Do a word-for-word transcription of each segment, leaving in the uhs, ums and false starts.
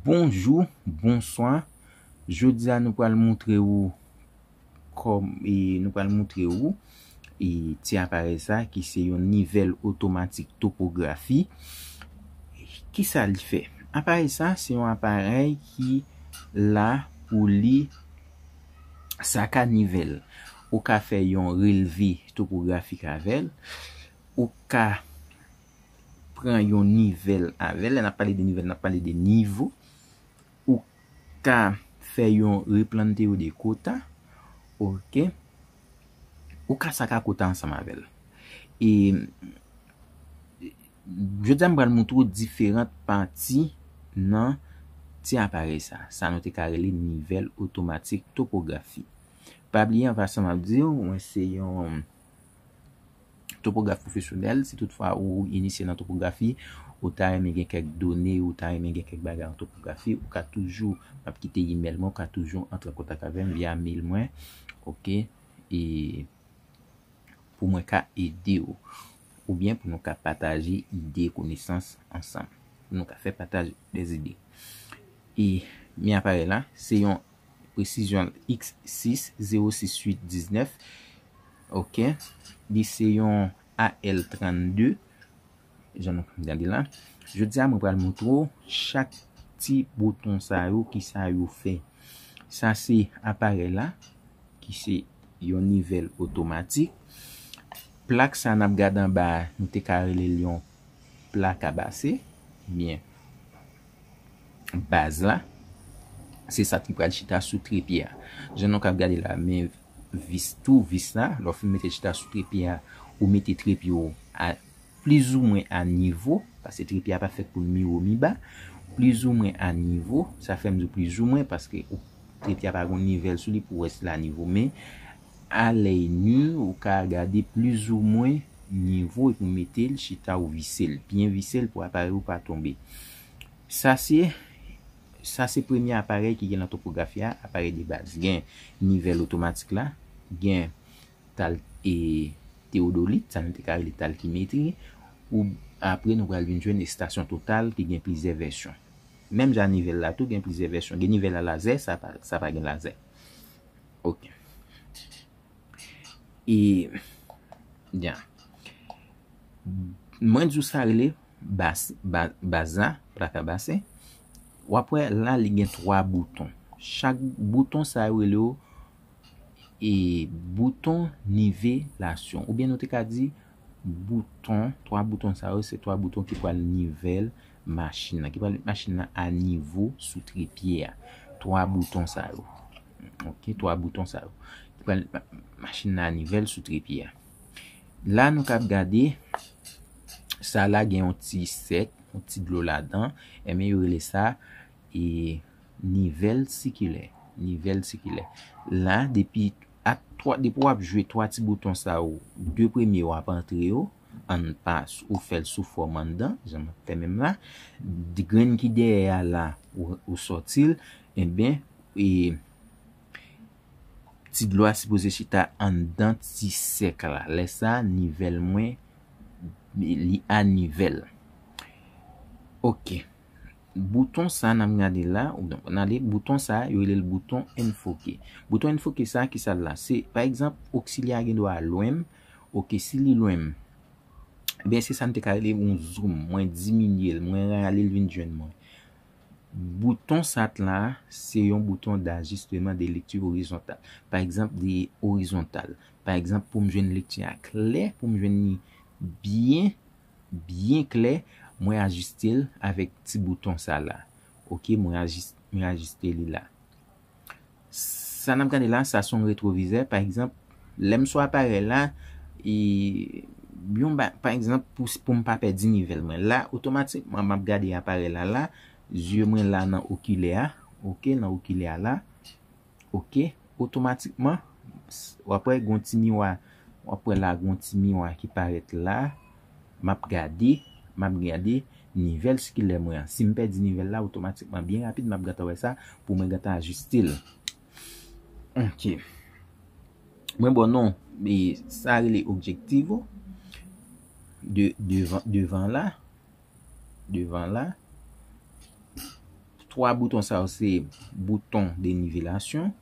Bonjou, bonswa. Jodi a nou pral moutre ou kòm e nou pral moutre ou e ti aparèy sa ki se yon nivèl otomatik topografi. Kisa li fè? Aparèy sa se yon aparèy ki la pou li sa ka nivèl. Ou ka fè yon relve topografik avè l. Ou ka pran yon nivèl avè l. Lè n ap pale de nivèl, n ap pale de nivo. Ou ka fè yon replante yo de kota. Oke. Ou ka saka kota ansanm avè l. E jodi a m pral moutre w diferan pati nan ti aparèy sa. Sa nou te ka rele nivèl otomatik topografi. Pa bliye an pasan m ap di w, mwen se yon topograf pwofesyonèl. Si toutfwa ou inisye nan topografi, ou ta renmen gen kèk done, ou ta renmen gen kèk bagay an topografi, ou ka toujou, m ap kite imèl mwen, ou ka toujou antre an kontak avè m via mail mwen. Oke. E pou mwen ka ede w. Oubyen pou nou ka pataje ide, konesans ansanm. Pou nou ka fè pataj dèzide. E mi aparèy la, se yon Precision X sis zewo sis uit diznèf. Oke. Li se yon A L trannde. Jan nou gade la. Jodi a, mwen pral moutre w chak ti bouton sa yo, kisa yo fè. Sa se aparèy la, ki se yon nivèl otomatik. Plak sa n ap gade anba a, nou te ka rele l yon plak a base, oubyen baz la. Se sa ki pral chita sou trepye a. Jan nou k ap gade la, men vis tou, vis la, lè w fin mete l chita sou trepye a, ou mete trepye w a plizoumwen a nivo, paske trepye a pa fèt pou l mi wo mi ba, plizoumwen a nivo, sa fè m di w plizoumwen, paske ou, trepye a pa gon nivèl sou li pou w wè si l a nivo, men a lèy ni, ou ka gade plizoumwen nivo epi w mete l chita, ou vise l, byen vise l pou aparèy ou pa tonbe. Sa se, sa se premye aparèy ki gen nan topografi a, aparèy de baz. Gen nivèl otomatik la, gen tal e teyodolit, sa nou te ka rele talkimetri, ou apre nou pral vin jwenn estasyon total ki gen plizyè vèsyon. Menm jan nivèl la tou gen plizyè vèsyon. Gen nivèl a lazè, sa pa, sa pa gen lazè. Oke. E, ya. Mwen di w sa rele bas, ba, baz la, plak a base. W ap wè la, li gen twa bouton. Chak bouton sa yo rele yo e bouton nivelasyon. Oubyen nou te ka di bouton, twa bouton sa yo, se twa bouton ki pral nivèl machin nan, ki pral met machin nan a nivo sou trepye a. Twa bouton sa yo. Oke, twa bouton sa yo. Ki pral met ma-, machin nan a nivèl sou trepye a. La, nou k ap gade, sa la gen yon ti sèk, yon ti dlo ladan, enben yo rele sa e nivèl sikilè. Nivèl sikilè. La, depi ak twa, depi w ap jwe twa ti bouton sa yo, de premye w ap antre yo, annpas, ou fè l sou fòm anndan, jan m ap fè menm la. Grenn ki dèyè a la, ou, ou sòti l, enben, e, ti dlo a sipoze chita anndan ti sèk la. Lè sa, nivèl mwen, li a nivèl. Oke. Bouton sa n ap gade la, ou donk, n ale bouton sa, yo rele l bouton enfoke. Bouton enfoke sa, ki sa l la? Se, pa egzanp, oksilyè a gen dwa lwen m. Oke, si li lwen m, ben, se sa n te ka rele yon zoom. Mwen diminye l, mwen rale l vin jwenn mwen. Bouton sat la, se yon bouton d'ajusteman de lekti orizontal. Pa egzanp, de orizontal. Pa egzanp, pou m jwenn lekti a klè, pou m jwenn li byen, byen klè, mwen ajiste l avèk ti bouton sa la. Oke, mwen ajis-, mwen ajiste li la. Sa n ap gade la, sa se yon retwovizè. Pa egzanp, lè m sou aparèy la, e, yon ba, pa egzanp, pou, pou m pa pèdi nivèl mwen. La, otomatikman, m ap gade aparèy la, la, zye mwen la nan okilè a, oke, nan okilè a la, oke, otomatikman, s-, w ap wè gon ti miwa, w ap wè la gon ti miwa ki parèt la, m ap gade, m ap gade nivèl sikilè mwen an. Si m pèdi nivèl la, otomatikman, byen rapid, m ap gentan wè sa pou mwen gentan ajiste l. Oke. Mwen ba w non, e sa rele objektivo de, devan, devan la. Devan la. Twa bouton sa yo se bouton de nivelasyon.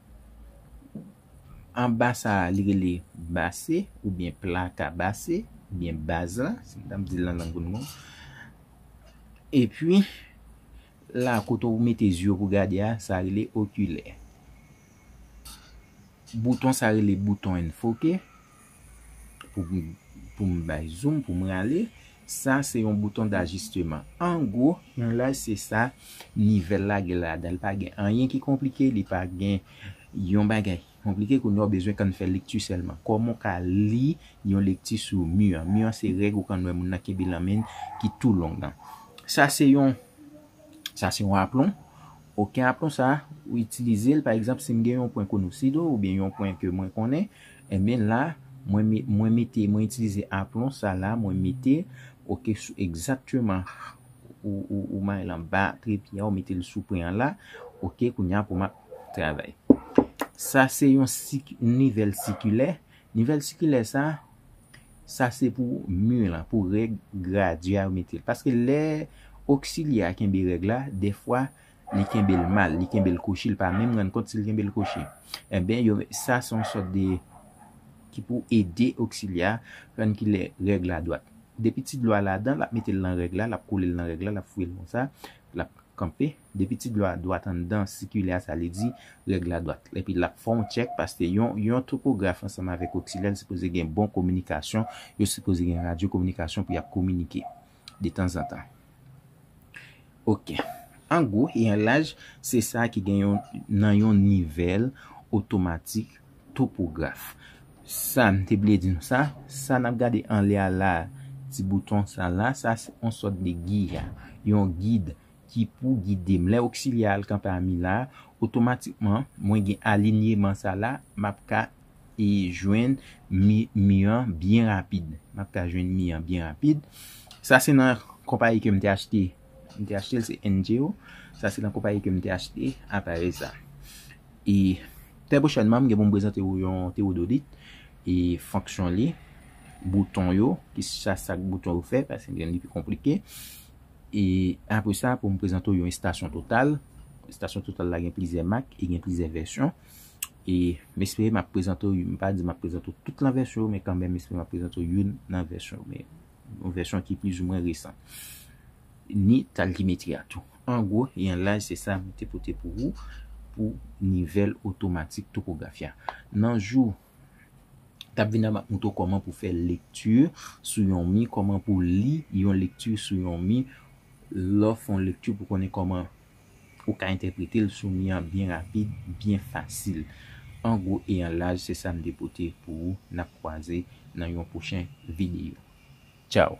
Anba sa a, li rele base oubyen plaka base oubyen baz la, si m ta di l nan lang pou nou. Epi, la kote ou mete zye w pou gade a, sa rele okilè. Bouton sa rele bouton enfokè. Pou, pou m bay zoom, pou m rale. Sa se yon bouton dajisteman. An gwo, yon laj se sa, nivèl la gen ladan. Li pa gen anyen ki konplike, li pa gen yon bagay konplike. Kounye a w bezwen konn fè lekti sèlman. Kòman w ka li yon lekti sou mi an? Mi an se règ ou konn wè moun nan kenbe nan men l ki tou long an. Sa se yon Sa se yon aplon. Oke, aplon sa, ou itilize l, pa egzanp, si m gen yon pwen konosito oubyen yon pwen ke mwen konnen, enben la, mwen, mwen mete, mwen itilize aplon sa la, mwen mete, oke, sou egzakteman ou, ou, ou mare l anba trepye a, ou mete l sou pwen an la, oke, kounye a pou m ap travay. Sa se yon sik, nivèl sikilè. Nivèl sikilè sa, sa se pou mi lan, pou règ gradye a yo mete l. Paske lè oksilyè a kenbe règ la, dèfwa li kenbe l mal, li kenbe l kwochi, li pa menm rann kont si l kenbe l kwochi. Enben, yo, sa se yon sòt de ki pou ede oksilyè a rann ki lè règ la dwat. Depi ti dlo a ladan, l ap mete l nan règ la, l ap kole l nan règ la, l ap fouye l konsa, l ap kanpe. Depi ti dlo a dwat anndan sikilè a, sa vle di règ la dwat. Epi l ap fè yon tchèk paske yon, yon topograf ansanm avèk oksilyè, li sipoze gen bon kominikasyon, yo sipoze gen radyo kominikasyon pou y ap kominike detanzantan. Oke. An gwo e an laj, se sa ki gen yon, nan yon nivèl otomatik topograf. Sa, m te bliye di nou sa, sa n ap gade anlè a la, ti bouton sa la, sa se yon sòt de giya, yon gid ki pou gide m. Lè oksilyè a al kanpe a mi la, otomatikman, mwen gen alinyeman sa la, m ap ka e jwenn mi, mi an byen rapid. M ap ka jwenn mi an byen rapid. Sa se nan konpayi ke m te achte. M te achte l, se N G O. Sa se nan konpayi ke m te achte aparèy sa. E trè pwochènman, m gen pou m prezante w yon tewodolit e fonksyon li, bouton yo, ki sa, sa k bouton yo fè, paske m gen li pi konplike. E apre sa, pou m prezante w yon estasyon total. Estasyon total la gen plizyè mak e gen plizyè vèsyon. E m espere m ap prezante w, m pa di m ap prezante w tout lan vèsyon yo, men kanmenm m espere m ap prezante w youn nan vèsyon yo, men yon vèsyon ki plizoumwen resan. Ni talkimetri a tou. An gwo e an laj, se sa m te pote pou ou pou nivèl otomatik topografi a. Nan jou t ap vini an, m ap montre w kòman pou fè lekti sou yon mi, kòman pou li yon lekti sou yon mi. Lè w fè yon lekti, pou konnen kòman ou ka entèprete l sou mi an byen rapid, byen fasil. An gwo e an laj, se sa m te pote pou ou. N ap kwaze nan yon pwochen videyo. Tchaw!